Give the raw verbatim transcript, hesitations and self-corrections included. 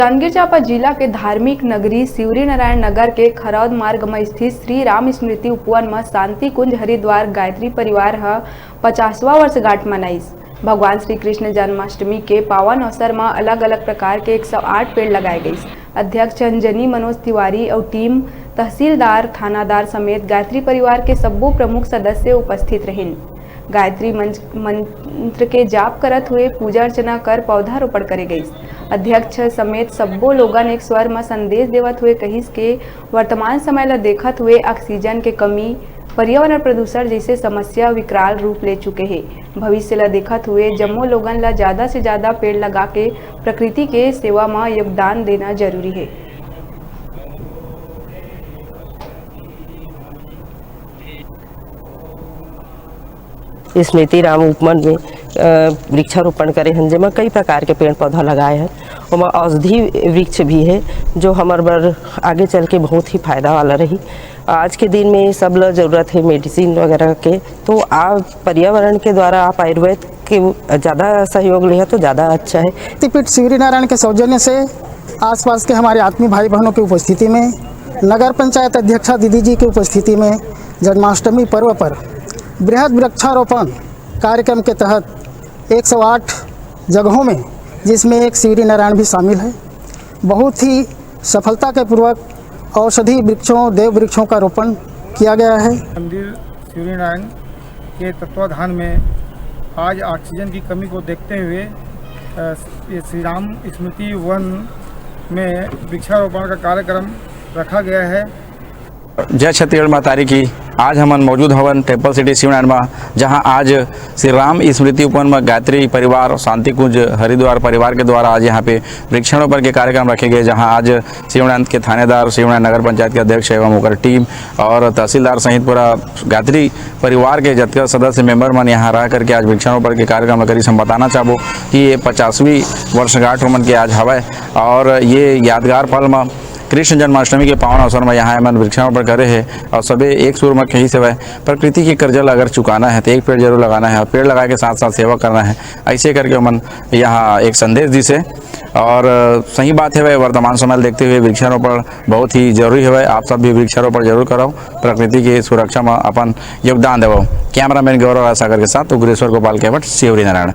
जांजगीर चांपा जिला के धार्मिक नगरी शिवरीनारायण नगर के खरौद मार्ग म स्थित श्री राम स्मृति उपवन म शांति कुंज हरिद्वार गायत्री परिवार ह पचासवां वर्षगांठ मनाइस। भगवान श्री कृष्ण जन्माष्टमी के पावन अवसर म अलग-अलग प्रकार के एक सौ आठ पेड़ लगाए गइस। अध्यक्ष अंजनी मनोज तिवारी अउ टीम, तहसीलदार, थानादार समेत गायत्री परिवार के सब्बो प्रमुख सदस्य उपस्थित रहिन। गायत्री मंच-, मंत्र के जाप करत हुए पूजा अर्चना कर पौधारोपण करे गइस। अध्यक्ष समेत सब्बो लोगन एक स्वर म संदेश देवत हुए कहिस के वर्तमान समय ल देखत हुए ऑक्सीजन के कमी, पर्यावरण प्रदूषण जइसे समस्या विकराल रूप ले चुके हे। भविष्य ल देखत हुए जम्मो लोगन ल जादा से जादा पेड़ लगा के प्रकृति के सेवा म योगदान देना जरूरी हे। स्मृति राम उपवन में, अ, वृक्षारोपण करे हन, जेमा कई प्रकार के पेड़ पौधा लगाए हन। ओमा औषधि वृक्ष भी हे, जो हमर बर आगे चल के बहुत ही फायदा वाला रही। आज के दिन में सब ल जरूरत हे मेडिसिन वगैरह के, तो आप पर्यावरण के द्वारा, आप आयुर्वेद के ज़्यादा सहयोग लेहा तो ज़्यादा अच्छा है। शक्तिपीठ शिवरीनारायण के सौजन्य से आसपास के हमारे आत्मीय भाई बहनों की उपस्थिति में, नगर पंचायत अध्यक्षा दीदी जी की उपस्थिति में जन्माष्टमी पर्व पर बृहद वृक्षारोपण कार्यक्रम के तहत एक सौ आठ जगहों में, जिसमें एक शिवरीनारायण भी शामिल है, बहुत ही सफलता के पूर्वक औषधि वृक्षों, देव वृक्षों का रोपण किया गया है। मंदिर शिवरीनारायण के तत्वाधान में आज ऑक्सीजन की कमी को देखते हुए, अ, ये श्री राम स्मृति वन में वृक्षारोपण का कार्यक्रम रखा गया है। जय छत्तीसगढ़ महतारी की। आज हमन मौजूद हवन टेम्पल सिटी शिवनारायण म, जहां आज श्री राम स्मृति उपवन म गायत्री परिवार, शांति कुंज हरिद्वार परिवार के द्वारा आज यहां पे वृक्षारोपण के कार्यक्रम रखे गए, जहां आज शिवनारायण के थानेदार, शिवनारायण नगर पंचायत के अध्यक्ष एवं ओकर टीम और तहसीलदार सहित पूरा गायत्री परिवार के जतका सदस्य मेंबर मन यहां रह करके आज वृक्षारोपण के कार्यक्रम ल करिस। हम बताना चाहबो कि ये पचासवीं वर्षगांठ हमन के आज हवय और ये यादगार पल म कृष्ण जन्माष्टमी के पावन अवसर म यहां एमन वृक्षारोपण करे हे और सबे एक सुर म कहिस हवय, प्रकृति के कर्जा ल अगर चुकाना है तो एक पेड़ जरूर लगाना है और पेड़ लगाए के साथ साथ सेवा करना है। ऐसे करके ओमन यहां एक संदेश दिस हे और सही बात हवय, वर्तमान समय ल देखते हुए वृक्षारोपण बहुत ही जरूरी हवय। आप सब भी वृक्षारोपण जरूर करव, प्रकृति के सुरक्षा म अपन योगदान देवव। कैमरामैन गौरव राजसागर के साथ उग्रेश्वर गोपाल केवट, शिवरीनारायण।